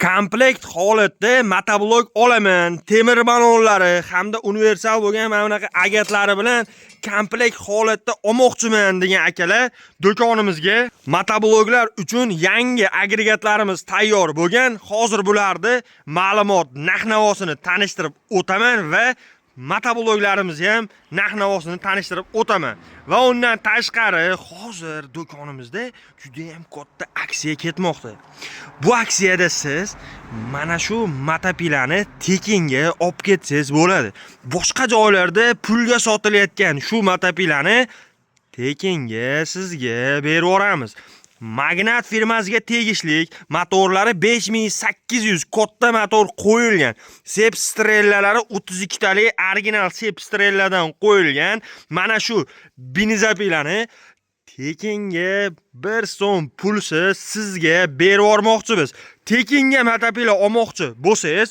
Komplekt holatda motoblok olaman, temir balonlari hamda universal bo'lgan mana bunaqa agatlari bilan komplekt holatda olmoqchiman degan akalar, do'konimizga motobloklar uchun yangi agregatlarimiz tayyor bo'lgan. Hozir bularni ma'lumot, narx-navosini tanishtirib o'taman va motobloklarimizni ham narx-navosini tanishtirib o'taman. Va undan tashqari hozir do'konimizda juda ham katta aksiya ketmoqda. Bu aksiyada siz mana shu motopilani tekinga olib ketsangiz bo'ladi. Boshqa joylarda pulga sotilayotgan shu motopilani tekinga sizga berib yuboramiz. Magnat firmasiga tegishli, motorlari 5800, katta motor qo'yilgan. Цепь strelalari 32 talik original цепь streladan qo'yilgan. Mana shu бензопила ni tekinga, bir so'm pulsiz sizga berib yubormoqchimiz. Tekinga motopila olmoqchi bo'lsangiz,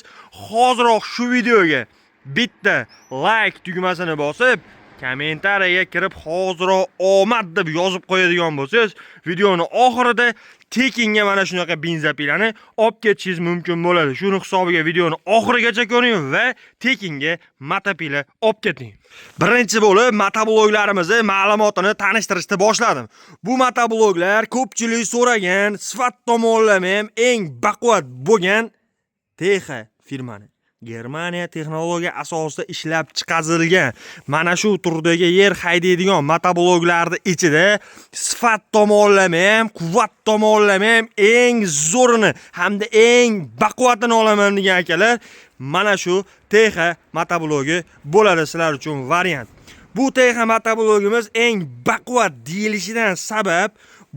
hoziroq shu videoga bitta like tugmasini bosib, kommentariyaga kirib, "Hoziroq omad" deb yozib qo'yadigan bo'lsangiz, videoni oxirida tekinga mana shunaqa бензопила ni olib ketishingiz mumkin bo'ladi. Shuni hisobiga videoni oxirigacha ko'ring va tekinga motopila olib keting. Birinchi bo'lib motobloklarimizni ma'lumotini tanishtirishni boshladim. Bu motobloklar ko'pchilik so'ragan, sifat tomonlama ham eng baquvvat bo'lgan Texa firmani. Germaniya texnologiya asosida ishlab chiqarilgan mana shu turdagi yer haydaydigan motobloklarni ichida sifat tomonlama ham, quvvat tomonlama ham eng zo'rini hamda eng baquvvatini olaman degan akalar, mana shu Texa motoblogi bo'ladi sizlar uchun variant. Bu Texa motoblogimiz eng baquvvat deyilishidan sabab,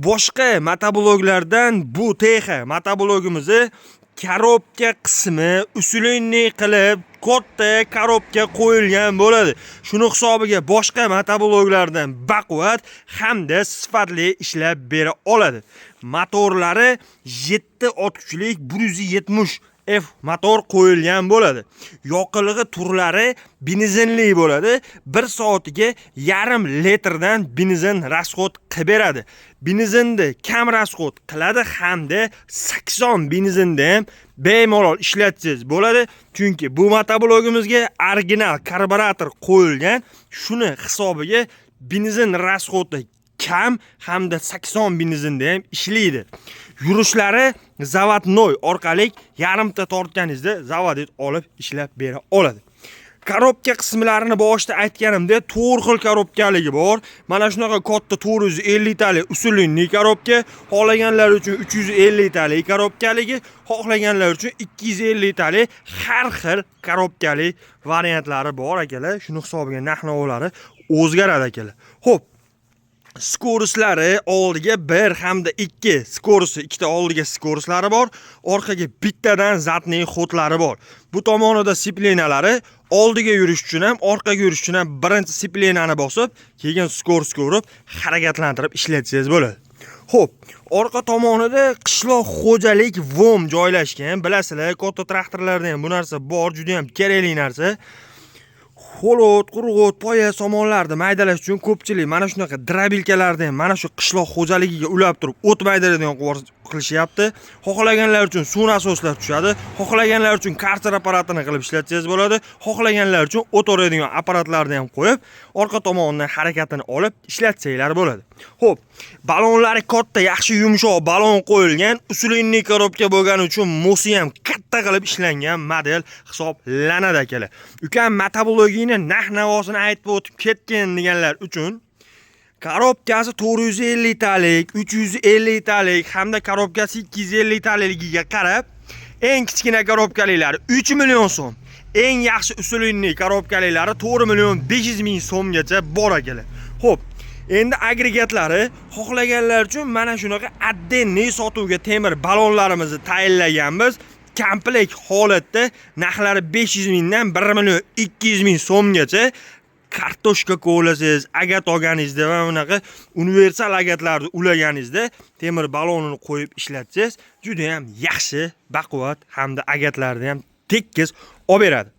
boshqa motobloklardan bu Texa motoblogimizni korobka qismi усиленный qilib katta korobka qo'yilgan bo'ladi. Shuni hisobiga boshqa motobloklardan baquvvat hamda sifatli ishlab bera oladi. Motorlari 7 ot kuchlik 170 F motor qo'yilgan bo'ladi. Yoqilg'i turlari benzinli bo'ladi. 1 soatiga yarim litrdan benzin расход qilib beradi. Benzinni kam расход qiladi hamda 80 benzinda ham bemalol ishlatsangiz bo'ladi. Chunki bu motoblogimizga original karburator qo'yilgan. Shuni hisobiga benzin расход i kam hamda 80 benzinda ham ishlaydi. Yurishlari заводной orqali yarimta tortganingizda заводить olib ishlab bera oladi. Korobka qismlarini boshida aytganimdek, to'rt xil korobkaligi bor. Mana shunaqa katta 450 talik усиленный korobka, xohlaganlar uchun 350 talik korobkaligi, xohlaganlar uchun 250 talik har xil korobkali variantlari bor, akalar. Shuni hisobiga narx-navolari o'zgaradi, akalar. Xo'p, скорость lari oldiga 1 hamda 2 скорость i, ikkita oldiga скорость lari bor, orqaga bittadan задний ход lari bor. Bu tomonida сцепления lari, oldiga yurish uchun ham, orqaga yurish uchun ham birinchi сцепления ni bosib, keyin скорость ko'rib harakatlantirib ishlatsangiz bo'ladi. Xo'p, orqa tomonida qishloq xo'jalik VOM joylashgan. Bilasizlar, katta traktorlarda ham bu narsa bor, juda ham kerakli narsa. Xo'lot, qurg'ut, poya, somonlarni maydalash uchun ko'pchilik mana shunaqa дробилка larni ham mana shu qishloq xo'jaligiga ulab turib o't maydalaydigan qilishyapti. Xohlaganlar uchun suv nasoslar tushadi, xohlaganlar uchun karser apparatini qilib ishlatsangiz bo'ladi, xohlaganlar uchun o't o'raydigan apparatlarni ham qo'yib, orqa tomonidan harakatini olib ishlatsanglar bo'ladi. Xo'p, balonlari katta, yaxshi yumshoq balon qo'yilgan, усиленный korobka bo'lgani uchun мост i ham katta qilib ishlangan model hisoblanadi, akalar. Ukam, motoblogingni narx-navosini aytib o'tib ketgin deganlar uchun korobkasi 450 talik, 350 talik hamda korobkasi 250 talikligiga qarab, eng kichkina korobkalilari 3 million so'm, eng yaxshi усиленный korobkalilari 4 million 500 ming so'mgacha bor, akalar. Xo'p, endi agregatlari, xohlaganlar uchun mana shunaqa отдельный sotuvga temir balonlarimizni tayinlaganmiz. Komplekt holatda narxlari 500 mingdan 1 million 200 ming so'mgacha. Kartoshka kovlasangiz, agat olganingizda va bunaqa universal agatlarni ulaganingizda temir balonini qo'yib ishlatsangiz, juda ham yaxshi, baquvvat hamda agatlarni ham tekis olib beradi.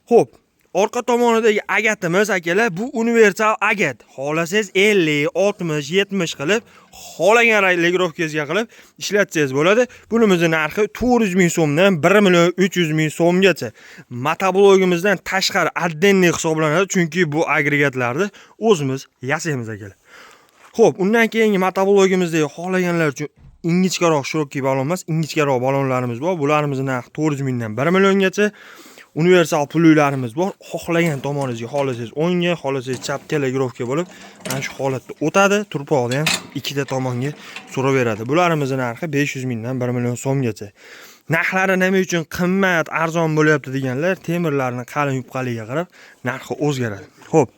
Xo'p, Orqa tomonidagi agatimiz, akalar, bu universal agat. Xohlasangiz 50, 60, 70 qilib, xohlagan регулировка ngizga qilib ishlatsangiz bo'ladi. Bunimizni narxi 400 ming so'mdan 1 million 300 ming so'mgacha. Motoblogimizdan tashqari отдельный hisoblanadi, chunki bu agregatlarni o'zimiz yasaymiz, akalar. Xo'p, undan keyingi motoblogimizdagi xohlaganlar uchun ingichkaroq широкий balon emas, ingichkaroq balonlarimiz bor. Bularimizni narxi 400 mingdan 1 milliongacha. Universal pulliklarimiz bor. Xohlagan tomoningizga, xohlasangiz o'ngga, xohlasangiz chapga регулировка bo'lib, mana shu holatda o'tadi. Turpoqni ham ikkita tomonga suraveradi. Bularimizni narxi 500 mingdan 1 million so'mgacha. Narxlari nima uchun qimmat, arzon bo'lyapti deganlar, temirlarni qalin yupqaligiga qarab narxi o'zgaradi. Xo'p.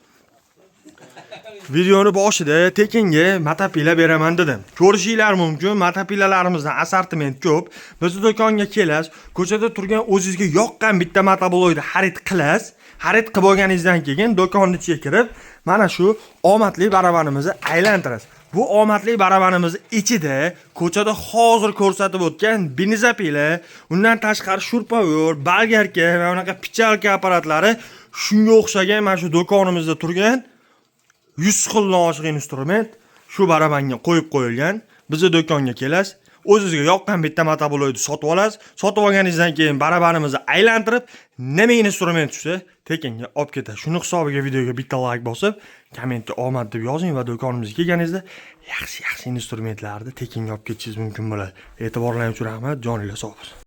Videoni boshida tekinga motopila beraman dedim. Ko'rishinglar mumkin, motopilalarimizdan assortiment ko'p. Bizni do'konga kelasiz, ko'chada turgan o'zingizga yoqqan bitta motoblokni xarid qilasiz. Xarid qilib olganingizdan keyin do'konni ichiga kirib, mana shu omadli barabanimizni aylantirasiz. Bu omadli barabanimiz ichida ko'chada hozir ko'rsatib o'tgan бензопила, undan tashqari шуруповёрт, болгарка va unaqa пичалка apparatlari, shunga o'xshagan mana shu do'konimizda turgan 100 xildan oshiq instrument shu barabanga qo'yib qo'yilgan. Bizni do'konga kelasiz, o'zingizga yoqqan bitta motoblokni sotib olasiz. Sotib olganingizdan keyin barabanimizni aylantirib, nima instrument tushsa, tekinga olib ketasiz. Shuni hisobiga videoga bitta layk bosib, kommentga omad deb yozing va do'konimizga kelganingizda yaxshi-yaxshi instrumentlarni tekinga olib ketishingiz mumkin bo'ladi. E'tiborlaringiz uchun rahmat, joninglar sog' bo'lsin.